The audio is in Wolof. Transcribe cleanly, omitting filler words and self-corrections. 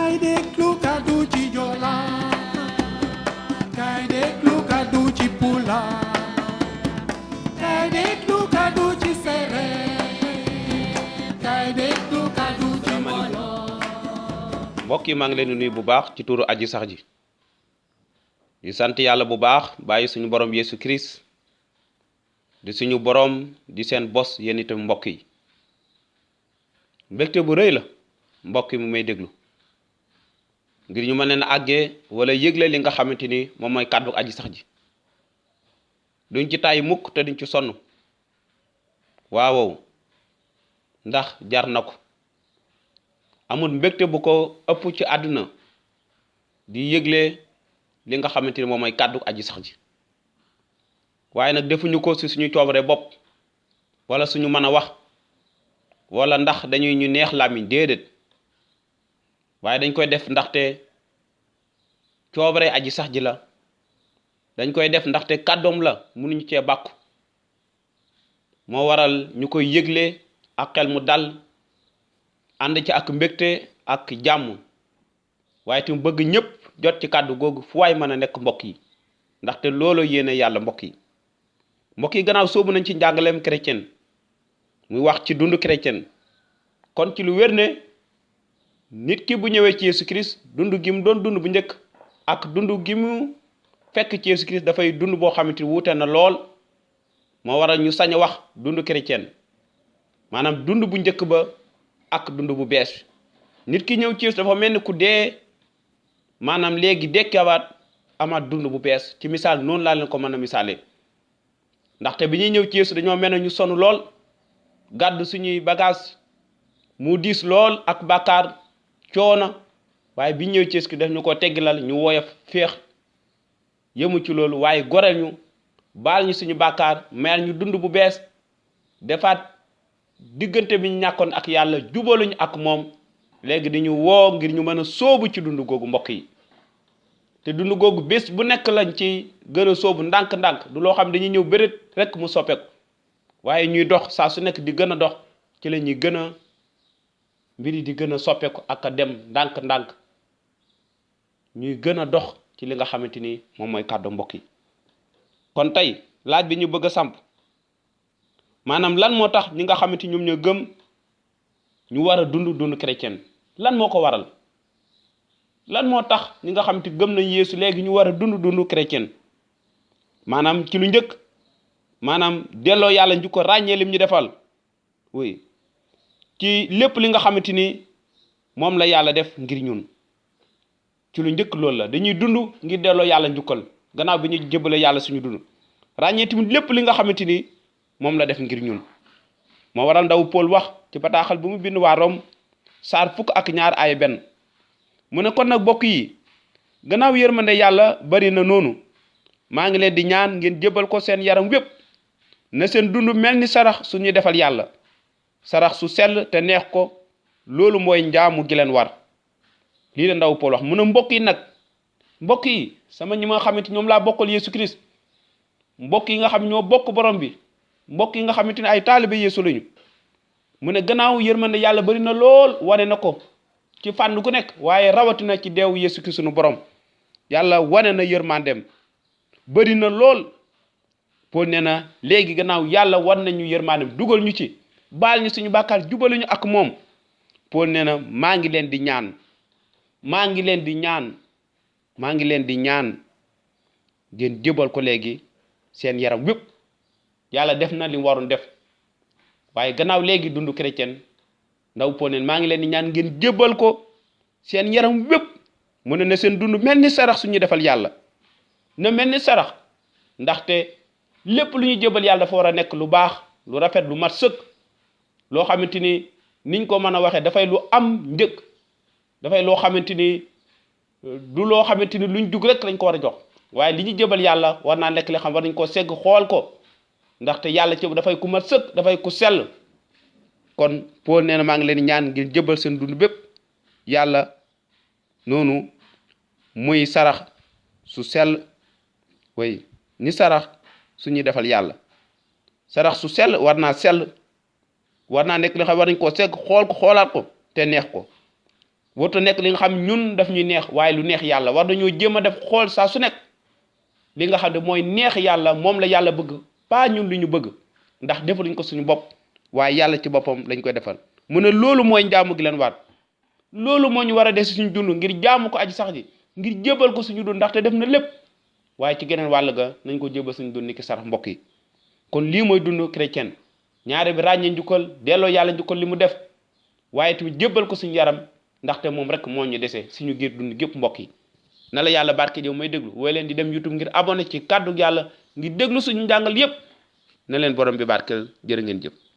Kay déglu kàddu ci Joola kay déglu kàddu ci Pula kay déglu kàddu ci Séeréer kay déglu kàddu ci Wolof. mbokk yi maa ngi leen di nuyu bu baax ci turu aji sax ji di sant yàlla bu baax bàyyi suñu borom Yesu Christ di suñu borom di seen bos yéen itam mbokk yi mbégte bu rëy la mbokk yi mu may déglu ngir ñu mën leen a àggee wala yëgle li nga xamante ni moom mooy kàddu aji sax ji duñ ci tàyyi mukk te duñ ci sonn waaw ndax jar na ko amul mbégte bu ko ëpp ci àdduna di yëgle li nga xamante ni moom mooy kàddu aji sax ji waaye nag defuñu ko ci suñu coobare bopp wala suñu mën a wax wala ndax dañuy ñu neex làmmiñ déedéet waaye dañ koy def ndaxte coobare aji sax ji la dañ koy def ndaxte kàddoom la mënuñu cee bàkku moo waral ñu koy yëgle ak xel mu dal ànd ci ak mbégte ak jàmm waaye tam bëgg ñëpp jot ci kàddu googu fu waay mën a nekk mbokk yi ndaxte loolu yéene yàlla mbokk yi gannaaw soobu nañ ci njàngaleem chrétien muy wax ci dundu chrétien kon ci lu wér ne nit ki bu ñëwee ci Yesu Christ dund gi mu doon dund bu njëkk ak dund gi mu fekk ci Yesu Christ dafay dund boo xamante ni wuute na lool moo waral ñu sañ a wax dund chrétien maanaam dund bu njëkk ba ak dund bu bees nit ki ñëw ci Yesu dafa mel ni ku dee maanaam léegi dekkewaat amaat dund bu bees ci misaal noonu laa leen ko mën a misaale ndaxte bi ñuy ñëw ci Yesu dañoo mel ne ñu sonn lool gàddu suñuy bagage mu diis lool ak bàkkaar coono waaye bi ñëw ci Yesu def ñu ko teggilal ñu woyof féex yëmu ci loolu waaye goreel ñu baal ñu suñu bàkkaar mayal ñu dund bu bees defaat diggante bi ñu ñàkkoon ak yàlla jubaluñu ak moom léegi di ñu woo ngir ñu mën a sóobu ci dund googu mbokk yi te dund googu bés bu nekk lañ ci gën a sóobu ndànk-ndànk du loo xam dañuy ñëw bëreet rek mu soppeeku waaye ñuy dox saa su nekk di gën a dox ci la ñuy gën a mbir yi di gën a soppeeku ak a dem ndànk-ndànk ñuy gën a dox ci li nga xamante ni moom mooy kàddu mbokk yi kon tey laaj bi ñu bëgg a samp maanaam lan moo tax ñi nga xamante ñoom ñoo gëm ñu war a dund chrétien lan moo ko waral lan moo tax ñi nga xamante gëm nañ Yeesu léegi ñu war a dund chrétien maanaam ci lu njëkk maanaam delloo yàlla njukko ràññee lim ñu defal oui ci lépp li nga xamante ni moom la yàlla def ngir ñun ci lu njëkk loolu la dañuy dund ngir delloo yàlla njukkal gannaaw bi ñu jëbale yàlla suñu dund ràññee tamit lépp li nga xamante ni moom la def ngir ñun moo waral ndaw Paul wax ci bataaxal bu mu bind waa Rom saar 2 aaya 1 mu ne kon nag bokk yi gannaaw yërmande yàlla bari na noonu maa ngi leen di ñaan ngeen jëbal ko seen yaram wépp na seen dund mel ni sarax su ñuy defal yàlla sarax su sell te neex ko loolu mooy njaamu gi leen war lii la ndaw Paul wax mu ne mbokk yi nag mbokk yi sama ñi nga xamante ñoom laa bokkal Yesu Christ mbokk yi nga xam ñoo bokk borom bi mbokk yi nga xamante ne ay taalibe Yeesu lañu mu ne gannaaw yërmande yàlla bari na lool wane na ko ci fànn gu nekk waaye rawatina ci deewu Yeesu Christ sunu borom yàlla wane na yërmandeem bari na lool Paul nee na léegi gannaaw yàlla wan nañu yërmandeem dugal ñu ci baal ñu suñu bàkkaar jubaluñu ak moom Paul nee na maa ngi leen di ñaan ngeen jébal ko léegi seen yaram wépp yàlla def na li mu waroon def waaye gannaaw léegi dund chrétien ndaw Paul neen maa ngi leen di ñaan ngeen jébal ko seen yaram wépp mu ne na seen dund mel ni sarax suñu defal yàlla na mel ni sarax ndaxte lépp lu ñuy jébal yàlla dafa war a nekk lu baax lu rafet lu mat sëkk loo xamante ni niñ ko mën a waxee dafay lu am njëkk dafay loo xamante ni du loo xamante ni luñ dugg rek lañ ko war a jox waaye li ñu jébal yàlla war naa nekk li xam war nañ koo segg xool ko ndaxte yàlla ci dafay ku mat sëkk dafay ku sell kon Paul nee na maa ngi leen ñaan ngir jébal seen dund bépp yàlla noonu muy sarax su sell way ni sarax su ñuy defal yàlla sarax su sell war naa nekk li xam war nañ koo segg xool ko xoolaat ko te neex ko warta nekk li nga xam ñun daf ñuy neex waaye lu neex yàlla war dañoo jéem a def xool saa su nekk li nga xam ne mooy neex yàlla moom la yàlla bëgg pas ñun lu ñu bëgg ndax defaluñ ko suñu bopp waaye yàlla ci boppam lañ koy defal mu ne loolu mooy njaamu gi leen war loolu moo ñu war a des suñu dund ngir jaamu ko aji sax ji ngir jébal ko suñu dund ndaxte def na lépp waaye ci geneen wàll ga nañ ko jébal suñu dund ni ki sarax mbokk yi kon lii mooy dund chrétien ñaare bi ràññee njukkal delloo yàlla njukkal li mu def waaye tamit jébal ko suñu yaram ndaxte moom rek moo ñu desee suñu giir dund gépp mbokk yi na la yàlla barke yow may déglu wooy leen di dem YouTube ngir abonné ci kàddu yàlla ngir déglu suñu njàngal yépp na leen borom bi barkeel jërë ngeen jëf